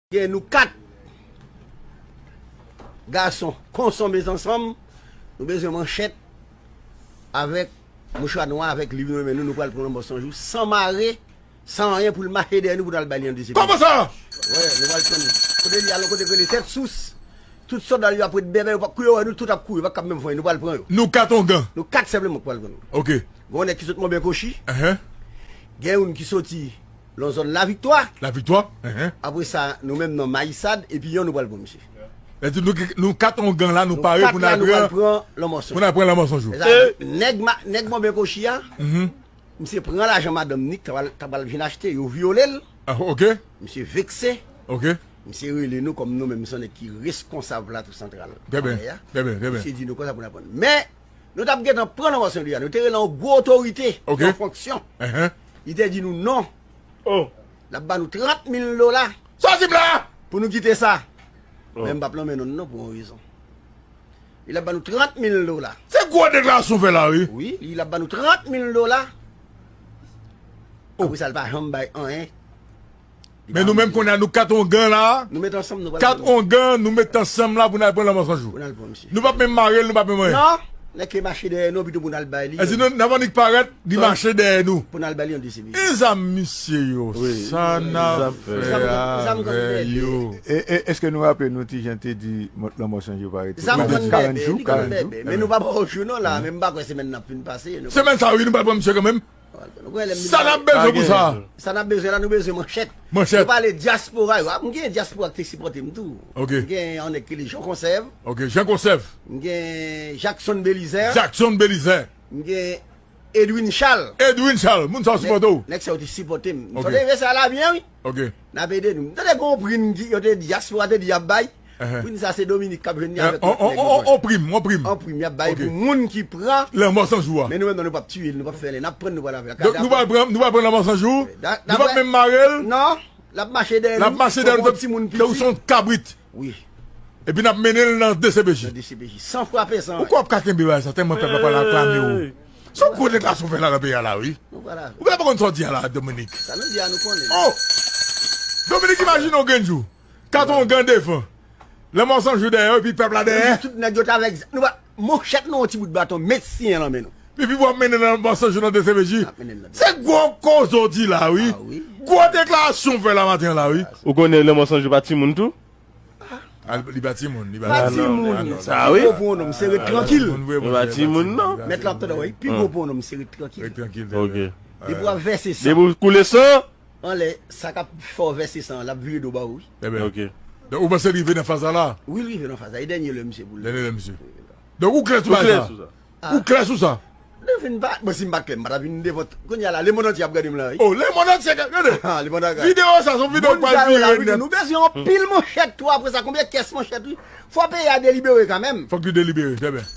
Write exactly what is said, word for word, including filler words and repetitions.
Gen nou kat gason konson met ansanm, nou bezwen manchèt avèk mouchwa nwa, avèk liv nou renmen nou, nou pral pran Lanmò San Jou san mare, san anyen pou l mache dèyè nou pou n al bay li an D C P. Kòman sa? Wi, nou pral pran li. Kote li al, yon kote k rele Tèt Sous. Tout sòlda l yo ap ret bèbè, yo p ap kouri, yo wè nou tout ap kouri, yo p ap kab menm voye, nou pral pran yo. Nou kat ongan. Nou kat senpleman k pral pran nou. Ok. Gen yon nèg ki sot Monben Kochi. Enhen. Gen youn ki soti nan zòn Laviktwa. Laviktwa? Enhen. Apre sa, nou menm nan Mayisad, epi yon nou pral pran misye. Sa di nou, nou kat ongan la, nou pare pou n al pran Lanmò San Jou. Pou n al pran Lanmò San Jou. Sa di, nèg ma-, nèg Monben Kochi a, misye pran lajan madanm ni k ta pral, ta pral vin achte, yo vyole l. Ah, ok. Misye vekse. Ok. Misye rele nou kòm nou menm se nèg ki reskonsab Plato Santral. Trè byen, trè byen, trè byen. Misye di nou konsa pou n aprann. Men, nou t ap gentan pran Lanmò San Jou a. Nou te rele yon gwo otorite, ok, yon fonksyon. Enhen. Li te di nou non. Oh. L ap ba nou trant mil dola. Sa w di m la? Pou nou kite sa. Oh. Men m p ap nonmen non l non pou yon rezon. Li l ap ba nou trant mil dola. Se gwo deklarasyon w fè la, wi. Wi, li l ap ba nou trant mil dola. Oh. Apre sa, l pa janm bay anyen. Men nou menm kounye a, nou kat ongan la. Nou met ansanm, nou pral pran misye. Kat ongan, nou met ansanm la pou n al pran Lanmò San Jou. Pou n al pran misye. Nou p ap menm mare l, nou p ap menm anyen. Non, nèg ki mache dèyè nou, pito pou n al bay li. Èske nou, n ap annik parèt, li mache dèyè nou. Pou n al bay li yon D C P. E zam misye yo, sa n ap fè avè yo? E, e, èske nou raple nou ti jan te di Lanmò San Jou pa rete? Zam konn bèbè, li konn bèbè. Men nou pa pran yon jou non la, men m pa kwè semèn nan ap fin pase. Semèn sa wi, nou pral pran misye kanmenm. Sa n ap bezwen pou sa? Sa n ap bezwen la, nou bezwen manchèt. Manchèt. Nou pale dyaspora yo. M gen dyaspora ki te sipòte m tou. Ok. M gen yon nèg ki rele Jean Konsèv. Ok, Jean Konsèv. M gen Jackson Belizaire. Jackson Belizaire. M gen Edwin Charles. Edwin Charles, moun sa yo sipòte w. Nèg sa yo te sipòte m. M tande mesaj la byen, wi. Ok. N ap ede nou. M tande gen yon prim ki, yo te di, dyaspora te di y ap bay. Enhen. Prim sa se Dominique k ap jwenn li avèk lòt nèg yo. On prim, on prim. On prim y ap bay pou moun ki pran Lanmò San Jou a. Men nou menm non, nou p ap tiye l, nou p ap fè anyen, n ap pran l, nou pral avè l. Donk nou pral pran, nou pral pran Lanmò San Jou, nou p ap menm mare l. Non, l ap mache dèyè nou. L ap mache dèyè nou tankou yon kabrit. Wi. Epi n ap mennen l nan D C P J. Nan D C P J. San frape san anyen. Ou kwè w ap ka kenbe bagay sa, tèlman pèp la pral aklame w. Se yon gwo deklarasyon w fè la nan peyi a la, wi. Ou pa konn sa w di a la, Dominique. Sa nou di a, nou konnen. Oh! Dominique, imajine w grenn jou. Kat ongan devan. Lanmò San Jou dèyè, epi pèp la dèyè. Tout nèg yo t avèk, nou pa, manchèt nou, yon ti bout baton, met siyen nan men nou. Epi w ap mennen Lanmò San Jou nan D C P J. N ap mennen l nan D C P J. Se gwo koze w di la, wi. Ah, wi. Gwo deklarasyon w fè la maten an la, wi. Ou konnen Lanmò San Jou pa timoun tou? Ah, li pa timoun, li pa timoun. Pa timoun. Sa, wi. Pi gwo pou yon nonm, se ret trankil. Li pa timoun, non. Mèt la ap tande, wi. Pi gwo pou yon nonm, se ret trankil. Ret trankil. Ok. Depi w ap vèse san. Depi w koule san. Anlè, sa k ap fè w vèse san an, l ap vire do ba ou, wi. Trè byen. Ok. Donk, ou panse l rive nan faz la la? Wi, l rive nan faz la. E dènye lè misye pou l. Dènye lè misye. Donk, ou klè sou bagay sa? Ou klè sou sa? Ah. Ou klè sou sa? Li vin pa, bon, si m pa klè, m pa t ap vin devan, kounye a la, lemonn antye ap gade m la, wi. Oh, lemonn antye ka gade. Ah, lemonn ap gade. Videyo sa, se yon videyo k pral vire nèt. Moun sa yo la, wi, nou bezwen yon pil manchèt tou, apre sa, konbyen kès manchèt, wi. Fò peyi a delibere kanmenm. Fòk li delibere, trè byen.